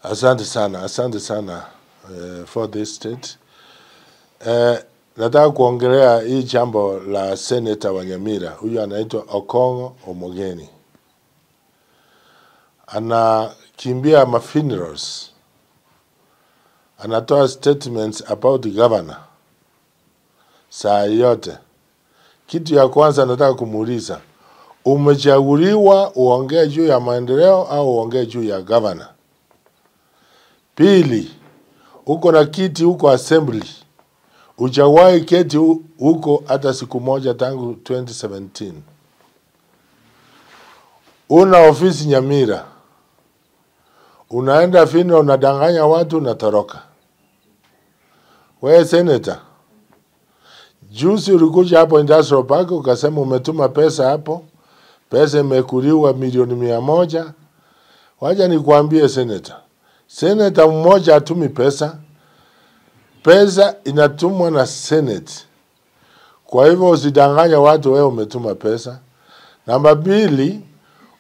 Asante sana for this state. Nataka kuongelea hii jambo la senator wa Nyamira. Huyu anaitwa Okong'o Omogeni. Anakimbia ma funerals. Anatoa statements about the governor. Saa yote. Kitu ya kwanza nataka kumuuliza, umechaguliwa uongee juu ya maendeleo au uongee juu ya governor? Pili, uko na kiti huko assembly. Hujawahi keti huko hata siku moja tangu 2017. Una ofisi Nyamira. Unaenda funeral, unadanganya watu, unatoroka. Wewe senator, juzi ulikuja hapo Industrial Park ukasema umetuma pesa hapo. Pesa imekuliwa 100,000,000. Wacha nikuambie senator. Senator mmoja hatumi pesa. Pesa inatumwa na Senate. Kwa hivyo usidanganye watu wewe umetuma pesa. Namba 2,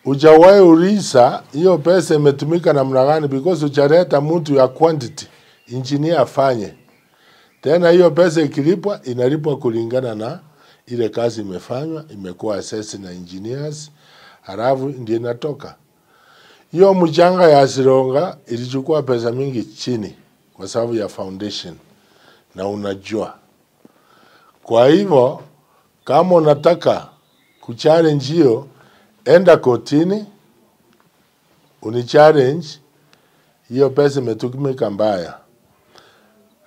hujawahi uliza hiyo pesa imetumika namna gani, because hujaleta mtu ya quantity engineer afanye. Tena hiyo pesa ikilipwa inalipwa kulingana na ile kazi imefanywa, imekuwa assessed na engineers, halafu ndio inatoka. Hiyo mchanga ya Sironga ilichukua pesa mingi chini kwa sababu ya foundation, na unajua. Kwa hivyo kama unataka kuchallenge hiyo, enda kotini unichallenge hiyo pesa imetumika mbaya.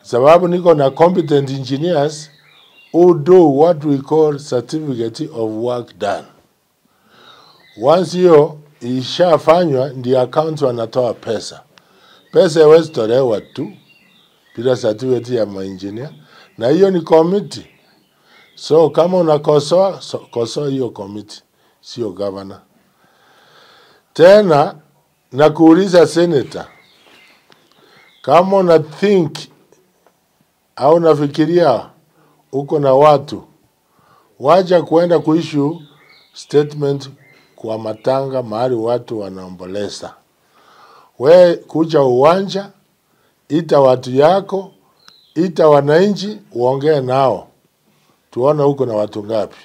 Sababu niko na competent engineers who do what we call certificate of work done. Once hiyo ishafanywa, ndio account wanatoa pesa. Pesa haiwezi tolewa tu bila certificate ya maengineer, na hiyo ni committee. So kama unakosoa, kosoa hiyo committee, sio governor. Tena nakuuliza senator, kama una think au unafikiria uko na watu, wacha kuenda kuissue statement kwa matanga mahali watu wanaomboleza. We kuja uwanja, ita watu yako, ita wananchi, uongee nao. Tuone uko na watu ngapi.